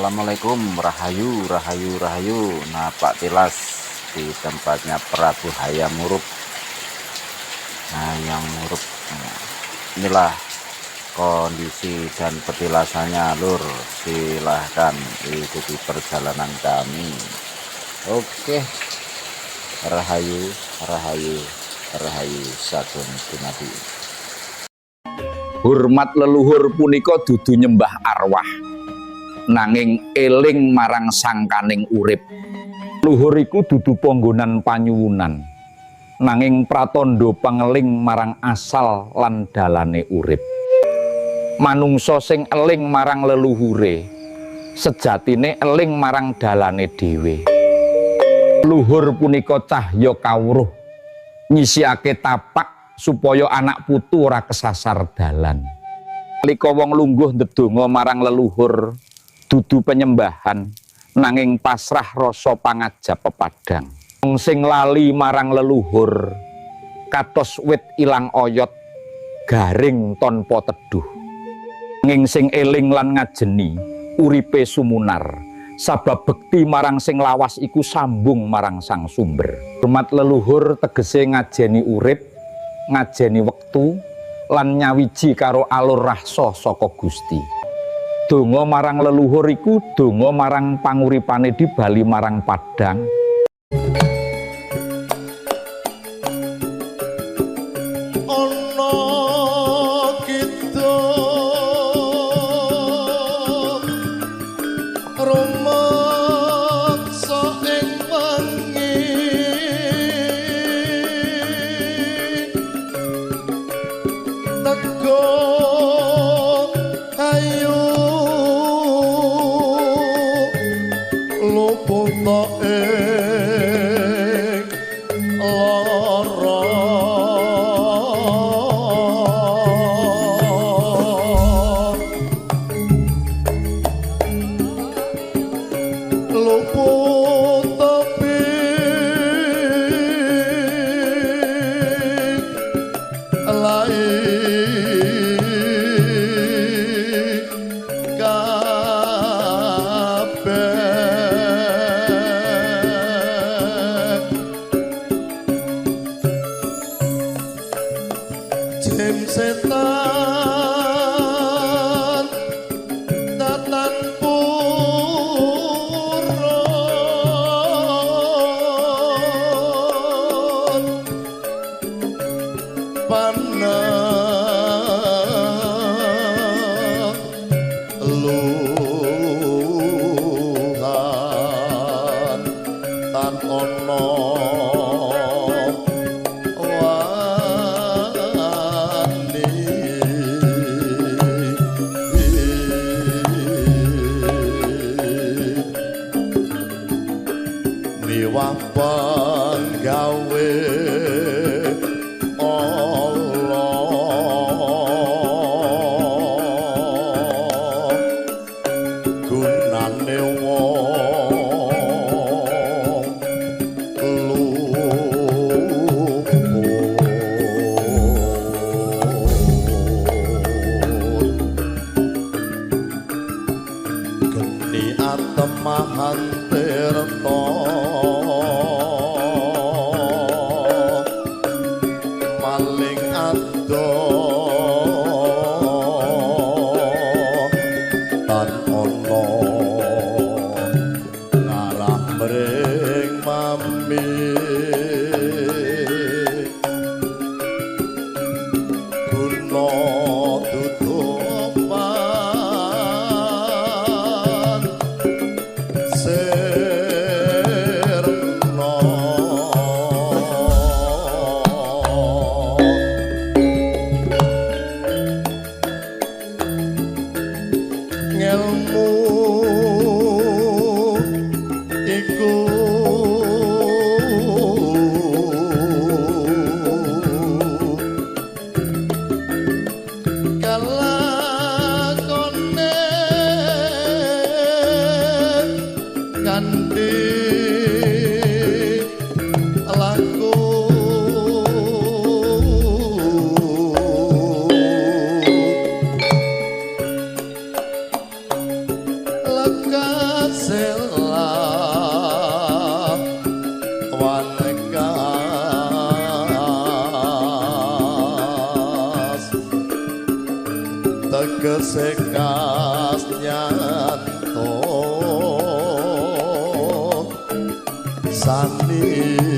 Assalamualaikum, rahayu rahayu rahayu. Napak tilas di tempatnya Prabu Hayam Wuruk. Hayam Wuruk. Nah, inilah kondisi dan petilasannya, lur. Silahkan ikuti perjalanan kami. Oke, rahayu rahayu rahayu, sagung dumadi. Hormat leluhur punika dudu nyembah arwah, nanging eling marang sangkaning urip. Luhur iku dudu panggonan panyuwunan, nanging pratandha pangeling marang asal lan dalane urip. Manungsa sing eling marang leluhure sejatine eling marang dalane dhewe. Luhur punika cahya kawruh, nyisiake tapak supaya anak putu ora kesasar dalan. Nalika wong lungguh ndedonga marang leluhur, dudu penyembahan, nanging pasrah rasa pangajap pepadang. Wong sing lali marang leluhur kados wit ilang oyot, garing tanpa teduh. Nanging sing eling lan ngajeni uripe sumunar, sabab bekti marang sing lawas iku sambung marang sang sumber. Hormat leluhur tegese ngajeni urip, ngajeni wektu, lan nyawiji karo alur rasa saka Gusti. Donga marang leluhur iku donga marang panguripane di bali marang padang. Ana kidung rumeksa ing wengi, teguh ayu luput ing lara, luput tepi lai kabeh. Jim setan datan purun panah luhan tan ana wani. Miwah penggawe Allah, gunane wong luput. Geni atemahan tirta maling adoh tan ana ngarah mring mami. Guna tutupan sing Tegese kas nyantun sani.